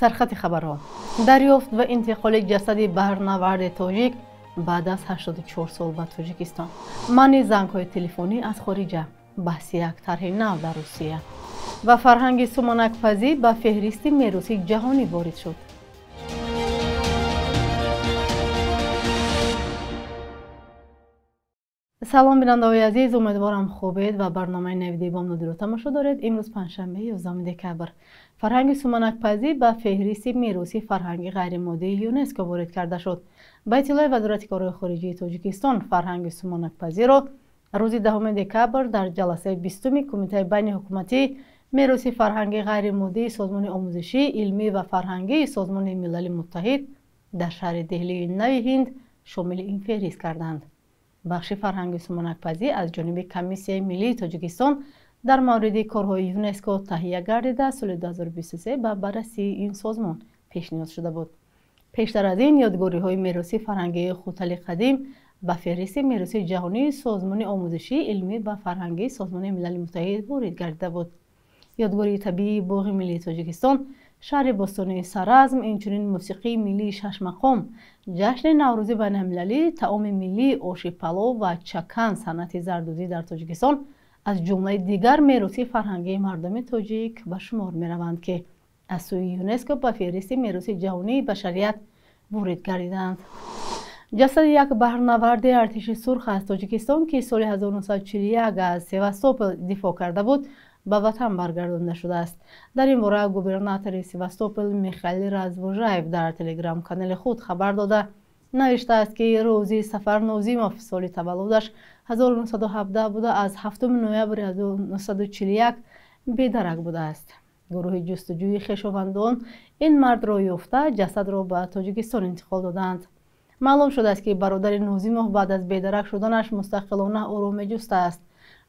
Сархати хабарҳо: дарёфт ва интиқоли ҷасади баҳрнаварди тоҷик баъд аз 84 сол ба Тоҷикистон, манъи зангҳои телефонӣ аз хориҷа, баҳси як тарҳи нав дар Русия ва фарҳанги суманакпазӣ ба феҳристи мероси ҷаҳонӣ ворид шуд. Салом, бинандаҳои азиз, умедворам, хубед ва барномаи навиди бомдодиро тамошо доред. Имрӯз панҷшанбе, 11 декабр. Фарҳанги суманакпазӣ ба феҳристи мероси фарҳанги ғайримоддии ЮНЕСКО ворид карда шуд. Ба иттилои Вазорати корҳои хориҷии Тоҷикистон, фарҳанги суманакпазиро рӯзи 10 декабр дар ҷаласаи 20-уми Кумитаи байниҳукуматии мероси фарҳанги ғайримоддии Созмони омӯзишӣ, илмӣ ва фарҳангии Созмони Милали Муттаҳид дар шаҳри Деҳлии Нави Ҳинд шомили ин феҳрист карданд. Бахши фарҳанги суманакпазӣ аз ҷониби Комиссияи миллии Тоҷикистон дар мавриди корҳои ЮНЕСКО таҳия гардида, соли 2023 ба баррасии ин созмон пешниҳод шуда буд. Пештар аз ин ёдгориҳои мероси фарҳангии Хутали қадим ба феҳристи мероси ҷаҳонии Созмони омӯзишӣ, илмӣ ва фарҳангии Созмони Милали Муттаҳид ворид гардида буд. Ёдгории табиии Боғи миллии Тоҷикистон, шаҳри бостонии Саразм, инчунин мусиқии миллии шашмақом, ҷашни Наврӯзи байналмилалӣ, таоми миллии оши палов ва чакан, санъати зардӯзӣ дар Тоҷикистон аз ҷумлаи дигар мероси фарҳангии мардуми тоҷик ба шумор мераванд, ки аз сӯи ЮНЕСКО ба феҳристи мероси ҷаҳонии башарият ворид гардиданд. Ҷасади як баҳрнаварди Артиши Сурх аз Тоҷикистон, ки соли 1941 аз Севастопол дифоъ карда буд, ба ватан баргардонда шудааст. Дар ин бора губернатори Севастопол Михаил Развожаев дар телеграм-канали худ хабар дода, навиштааст, ки Рӯзи Сафар Нозимов соли таваллудаш 1917 буда, аз 7 ноябри 1941 бедарак будааст. Гурӯҳи ҷустуҷӯи хешовандон ин мардро ёфта, ҷасадро ба Тоҷикистон интиқол доданд. Маълум шудааст, ки бародари Нозимов баъд аз бедарак шуданаш мустақилона ӯро меҷустааст.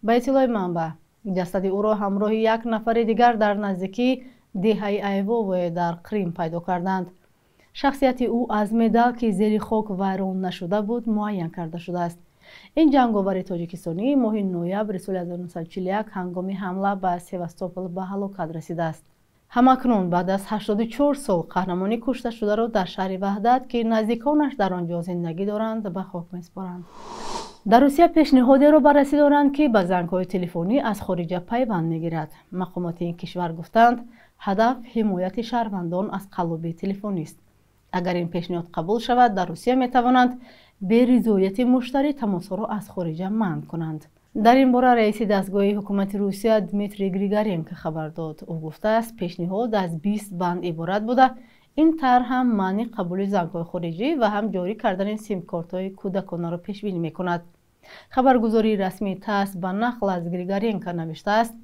Ба иттилои манбаъ, ҷасади ӯро ҳамроҳи як нафари дигар дар наздикии деҳаи Айвовое дар Қрим пайдо карданд. Шахсияти ӯ аз медал, ки зери хок вайрон нашуда буд, муайян карда шудааст. Ин ҷанговари тоҷикистонӣ моҳи ноябри соли 1941 ҳангоми ҳамла ба Севастопол ба ҳалокат расидааст. Ҳамакнун баъд аз 84 сол қаҳрамони кушташударо дар шаҳри Ваҳдат, ки наздиконаш дар он ҷо зиндагӣ доранд, ба хок месупоранд. Дар Русия пешниҳодеро баррасӣ доранд, ки ба зангҳои телефонӣ аз хориҷа пайванд мегирад. Мақомоти ин кишвар гуфтанд, ҳадаф ҳимояти шаҳрвандон аз қаллобии телефонист. Агар ин пешниҳод қабул шавад, дар Русия метавонанд беризояти муштарӣ тамосҳоро аз хориҷа манъ кунанд. Дар ин бора раиси дастгоҳи ҳукумати Русия Дмитрий Григоренко хабар дод. Ӯ гуфтааст, пешниҳод аз 20 банд иборат буда, ин тарҳ ҳам манъи қабули зангҳои хориҷӣ ва ҳам ҷорӣ кардани симкортҳои кӯдаконаро пешбинӣ мекунад. Хабаргузории расмии ТАСС ба нақл аз Григоренко навиштааст,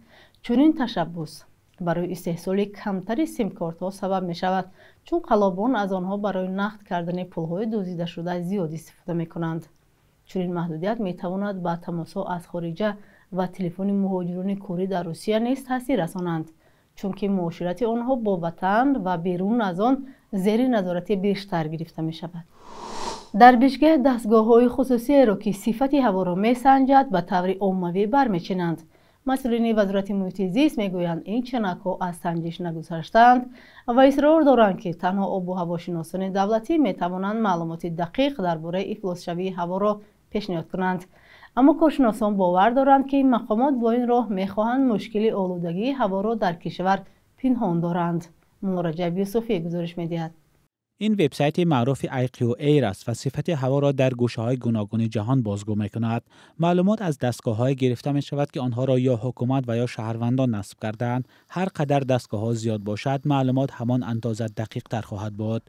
чунин ташаббус барои истеҳсоли камтари симкортҳо сабаб мешавад, чун қаллобон аз онҳо барои нақд кардани пулҳои дуздидашуда зиёд истифода мекунанд. Чунин маҳдудият метавонад ба тамосҳо аз хориҷа ва телефони муҳоҷирони корӣ дар Русия низ таъсир расонанд, чунки муоширати онҳо бо ватан ва берун аз он зери назорати бештар гирифта мешавад. Дар Бишкек дастгоҳҳои хусусиеро, ки сифати ҳаворо месанҷад, ба таври оммавӣ бармечинанд. Масъулини Вазорати муҳити зист мегӯянд, ин чанакҳо аз санҷиш нагузаштаанд ва исрор доранд, ки танҳо обу ҳавошиносони давлатӣ метавонанд маълумоти дақиқ дар бораи ифлосшавии ҳаворо пешниҳод кунанд. Аммо коршиносон бовар доранд, ки мақомот бо ин роҳ мехоҳанд мушкили олудагии ҳаворо дар кишвар пинҳон доранд. Муллораҷаб Юсуфӣ гузориш медиҳад. Ин вебсайти маъруфи IQ Air аст ва сифати ҳаворо дар гӯшаҳои гуногуни ҷаҳон бозгӯ мекунад. Маълумот аз дастгоҳҳое гирифта мешавад, ки онҳоро ё ҳукумат ва ё шаҳрвандон насб кардаанд. Ҳар қадар дастгоҳҳо зиёд бошад, маълумот ҳамон андоза дақиқтар хоҳад буд.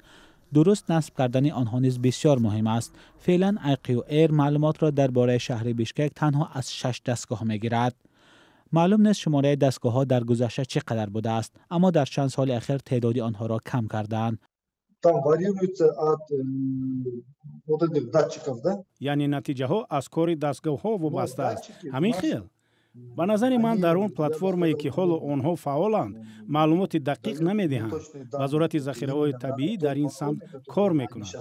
Дуруст насб кардани онҳо низ бисёр муҳим аст. Феълан IQ Air маълумотро дар бораи шаҳри Бишкек танҳо аз шаш дастгоҳ мегирад. Маълум нест, шумораи дастгоҳҳо дар гузашта чӣ қадар будааст, аммо дар чанд соли ахир теъдоди онҳоро кам кардаанд. Там варьируется от вот этих датчиков, да? Яъне натиҷаҳо аз кори дастгоҳҳо вобаста аст, ҳамин хел. Ба назари ман, дар он платформае, ки ҳоло онҳо фаъоланд, маълумоти дақиқ намедиҳанд. Вазорати захираҳои табиӣ дар ин самт кор мекунад.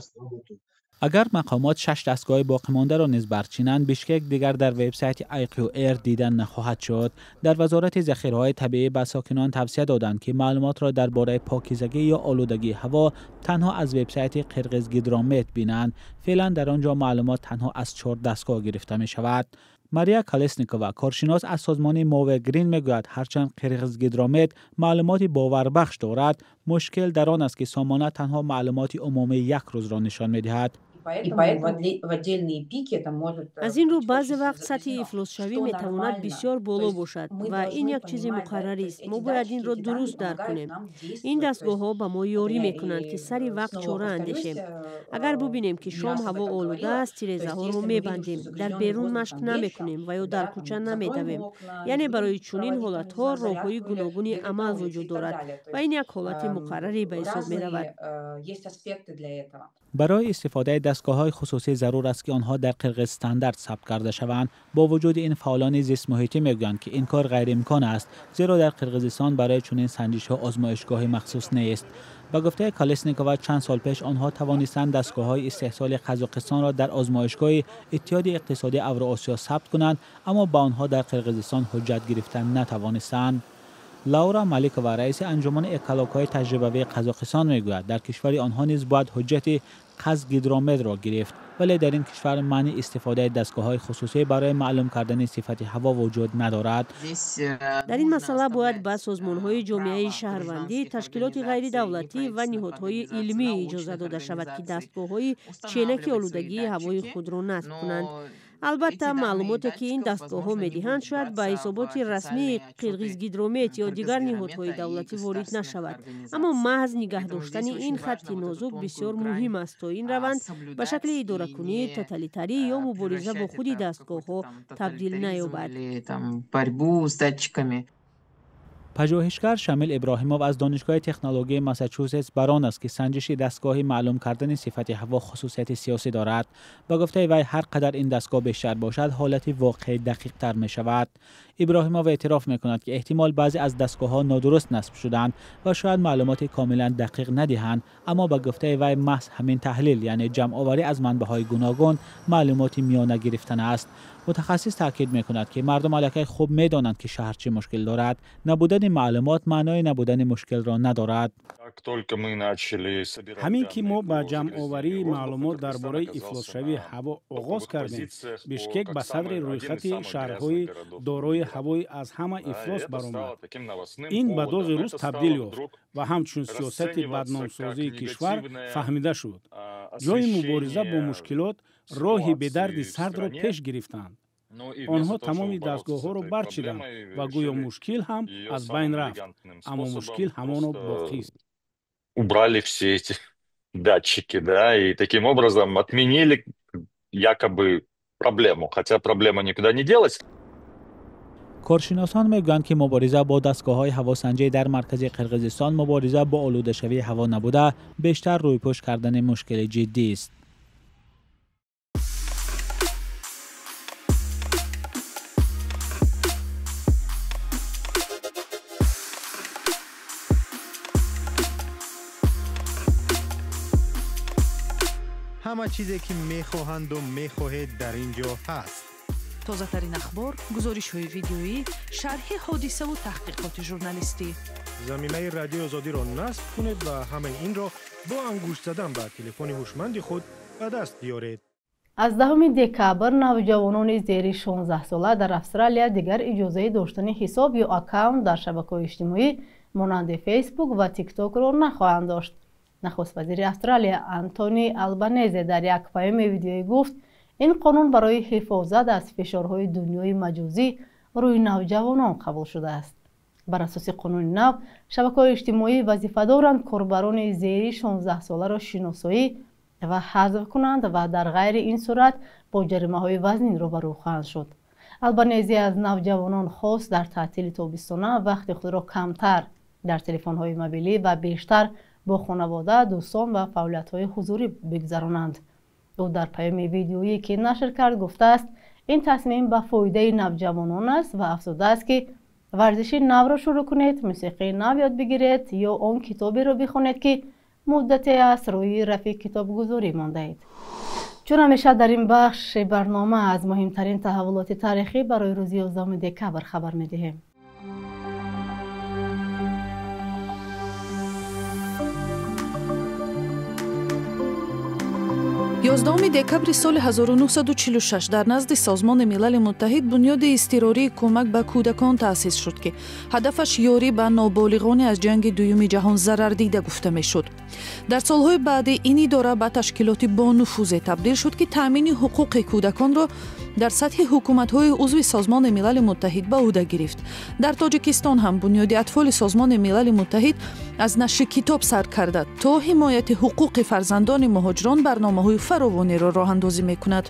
Агар мақомот 6 дастгоҳи боқимондаро низ барчинанд, Бишкек дигар дар вебсайти IQ Air дида нахоҳад шуд. Дар Вазорати захираҳои табиӣ ба сокинон тавсия доданд, ки маълумотро дар бораи покизагӣ ё олудагии ҳаво танҳо аз вебсайти Қирғизгидромет бинанд. Феълан дар он ҷо маълумот танҳо аз 4 дастгоҳ гирифта мешавад. Мария Колесникова, коршинос аз созмони Мове Грин, мегӯяд, ҳарчанд Қирғизгидромет маълумоти боварбахш дорад, мушкил дар он аст, ки сомона танҳо маълумоти умумии як рӯзро нишон медиҳад. Аз ин рӯ, баъзе вақт сатҳи ифлосшавӣ метавонад бисёр боло бошад ва ин як чизи муқаррарист. Мо бояд инро дуруст дарк кунем. Ин дастгоҳҳо ба мо ёрӣ мекунанд, ки сари вақт чора андешем. Агар бубинем, ки шом ҳаво олуда аст, тирезаҳоро мебандем, дар берун машқ намекунем ва ё дар кӯча намедавем. Яъне барои чунин ҳолатҳо роҳҳои гуногуни амал вуҷуд дорад ва ин як ҳолати муқаррарӣ ба ҳисоб меравад. Барои истифодаи дастгоҳҳои хусусӣ зарур аст, ки онҳо дар Қирғизстандарт сабт карда шаванд. Бо вуҷуди ин, фаъолони зистмуҳитӣ мегӯянд, ки ин кор ғайриимкон аст, зеро дар Қирғизистон барои чунин санҷишҳо озмоишгоҳи махсус нест. Ба гуфтаи Колесникова, чанд сол пеш онҳо тавонистанд дастгоҳҳои истеҳсоли Қазоқистонро дар озмоишгоҳи Иттиҳоди Иқтисодии Авроосиё сабт кунанд, аммо ба онҳо дар Қирғизистон ҳуҷҷат гирифта натавонистанд. Лаура Маликова, раиси анҷумани экологҳои таҷрибавии Қазоқистон, мегӯяд, дар кишвари онҳо низ бояд ҳуҷҷати Қазгидрометро гирифт, вале дар ин кишвар манъи истифодаи дастгоҳҳои хусусӣ барои маълум кардани сифати ҳаво вуҷуд надорад. Дар ин масъала бояд ба созмонҳои ҷомеаи шаҳрвандӣ, ташкилоти ғайридавлатӣ ва ниҳодҳои илмӣ иҷоза дода шавад, ки дастгоҳҳои ченаки олудагии ҳавои худро насб кунанд. Албатта, маълумоте, ки ин дастгоҳҳо медиҳанд, шояд ба ҳисоботи расмии Қирғизгидромет ё дигар ниҳодҳои давлатӣ ворид нашавад, аммо маҳз нигаҳ доштани ин хатти нозук бисёр муҳим аст, то ин раванд ба шакли идоракунӣ, тоталитарӣ ё мубориза бо худи дастгоҳҳо табдил наёбад. Пажӯҳишгар Шамил Иброҳимов аз Донишгоҳи технологияи Массачусетс бар он аст, ки санҷиши дастгоҳи маълум кардани сифати ҳаво хусусияти сиёсӣ дорад. Ба гуфтаи вай, ҳар қадар ин дастгоҳ бештар бошад, ҳолати воқеӣ дақиқтар мешавад. Иброҳимов эътироф мекунад, ки эҳтимол баъзе аз дастгоҳҳо нодуруст насб шуданд ва шояд маълумоти комилан дақиқ надиҳанд, аммо ба гуфтаи вай, маҳз ҳамин таҳлил, яъне ҷамъоварӣ аз манбаъҳои гуногун, маълумоти миёна гирифтан аст. Мутахассис таъкид мекунад, ки мардум аллакай хуб медонанд, ки шаҳр чӣ мушкил дорад. Набудани маълумот маънои набудани мушкилро надорад. Ҳамин ки мо ба ҷамъоварии маълумот дар бораи ифлосшавии ҳаво оғоз кардем, Бишкек ба садри рӯйхати шаҳрҳои дорои ҳавои аз ҳама ифлос баромад. Ин ба доғи рӯз табдил ёфт ва ҳамчун сиёсати бадномсозии кишвар фаҳмида шуд. Ҷои мубориза бо мушкилот, роҳи бедарди сардро пеш гирифтанд. Онҳо тамоми дастгоҳҳоро барчиданд ва гӯё мушкил ҳам аз байн рафт, аммо мушкил ҳамоно боқист. Убрали все эти датчики, да, и таким образом отменили якобы проблему, хотя проблема никуда не делась. Коршиносон мегӯянд, ки мубориза бо дастгоҳҳои ҳавосанҷӣ дар маркази Қирғизистон мубориза бо олудашавии ҳаво набуда, бештар рӯйпӯш кардани мушкили ҷиддист. Ҳама чизе, ки мехоҳанду мехоҳед, дар ин ҷо ҳаст. Тозатарин ахбор, гузоришҳои видеоӣ, шарҳи ҳодисаву таҳқиқоти журналистӣ. Заминаи Радиои Озодиро насб кунед ва ҳамаи инро бо ангушт задан ба телефони ҳушманди худ ба даст биёред. Аз 10 декабр навҷавонони зери 16 сола дар Австралия дигар иҷозаи доштани ҳисоб ё аккаунт дар шабакаҳои иҷтимоӣ монанди Фейсбук ва Тиктокро нахоҳанд дошт. Нахуст вазири Австралия Антони Албанезе дар як паёми видеоӣ гуфт, ин қонун барои ҳифозат аз фишорҳои дунёи маҷозӣ рӯи навҷавонон қабул шудааст. Бар асоси қонуни нав, шабакаҳои иҷтимоӣ вазифа доранд корбарони зери 16 соларо шиносоӣ ва ҳазф кунанд ва дар ғайри ин сурат бо ҷаримаҳои вазнин рӯбарӯ хоҳанд шуд. Албанези аз навҷавонон хост дар таътили тобистона вақти худро камтар дар телефонҳои мобилӣ ва бештар бо хонавода, дӯстон ва фаъолиятҳои ҳузурӣ бигзаронанд. Ӯ дар паёми видеоӣ, ки нашр кард, гуфтааст, Ин тасмим ба фоидаи навҷавонон аст ва афзудааст, ки варзиши навро шурӯъ кунед, мусиқии нав ёд бигиред ё он китоберо бихонед, ки муддате аст рӯи рафи китобгузорӣ мондаед. Чун ҳамеша дар ин бахши барнома аз муҳимтарин таҳаввулоти таърихӣ барои рӯзи 11 декабр хабар медиҳем. 11 декабри соли 1946 дар назди Созмони Милали Муттаҳид бунёди изтирории кӯмак ба кӯдакон таъсис шуд, ки ҳадафаш ёрӣ ба ноболиғоне аз ҷанги дуюми ҷаҳон зарардида гуфта мешуд. Дар солҳои баъдӣ ин идора ба ташкилоти бонуфузе табдил шуд, ки таъмини ҳуқуқи кӯдаконро дар сатҳи ҳукуматҳои узви Созмони Милали Муттаҳид ба ӯҳда гирифт. Дар Тоҷикистон ҳам бунёди атфоли Созмони Милали Муттаҳид аз нашри китоб сар карда то ҳимояти ҳуқуқи фарзандони муҳоҷирон барномаҳои фаровонеро роҳандозӣ мекунад.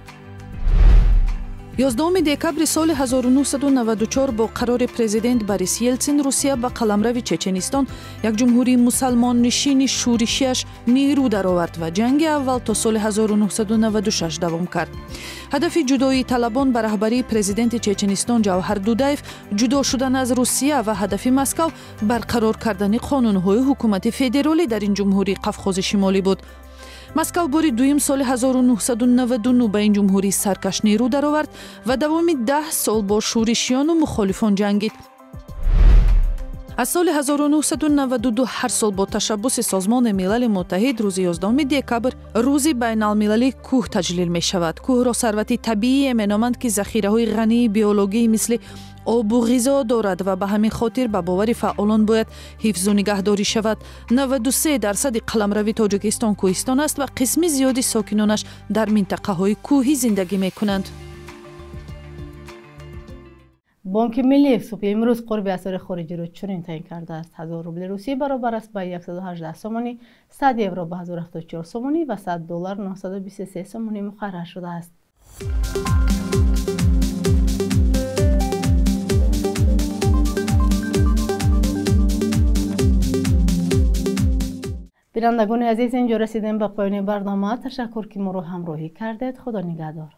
11 декабри соли 1994 бо қарори президент Борис Елтсин Русия ба қаламрави Чеченистон, як ҷумҳурии мусалмоннишини шӯришиаш, нерӯ даровард ва ҷанги аввал то соли 1996 давом кард. Ҳадафи ҷудоии талабон ба раҳбарии президенти Чеченистон Ҷавҳар Дудаев ҷудо шудан аз Русия ва ҳадафи Москав барқарор кардани қонунҳои ҳукумати федералӣ дар ин ҷумҳурии Қавқози Шимолӣ буд. Москав бори дуюм соли 1999 ба ин ҷумҳурии саркаш нерӯ даровард ва давоми 10 сол бо шӯришиёну мухолифон ҷангид. Аз соли 1992 ҳар сол бо ташаббуси Созмони Милали Муттаҳид рӯзи 11 декабр рӯзи байналмилалии кӯҳ таҷлил мешавад. Кӯҳро сарвати табиие меноманд, ки захираҳои ғании биологии мисли обу ғизо дорад ва ба ҳамин хотир ба бовари фаъолон бояд ҳифзу нигаҳдорӣ шавад. 93% қаламрави Тоҷикистон кӯҳистон аст ва қисми зиёди сокинонаш дар минтақаҳои кӯҳӣ зиндагӣ мекунанд. Бонки Миллӣ субҳи имрӯз қурби асъори хориҷиро чунин таъин кардааст: 1000 рубли русӣ баробар аст ба 118 сомонӣ, 100 евро ба 1074 сомонӣ ва 100 доллар 923 сомонӣ муқаррар шудааст. Бинандагони азиз, инҷо расидем ба поёни барнома. Ташаккур, ки моро ҳамроҳӣ кардед. Худо нигаҳдор.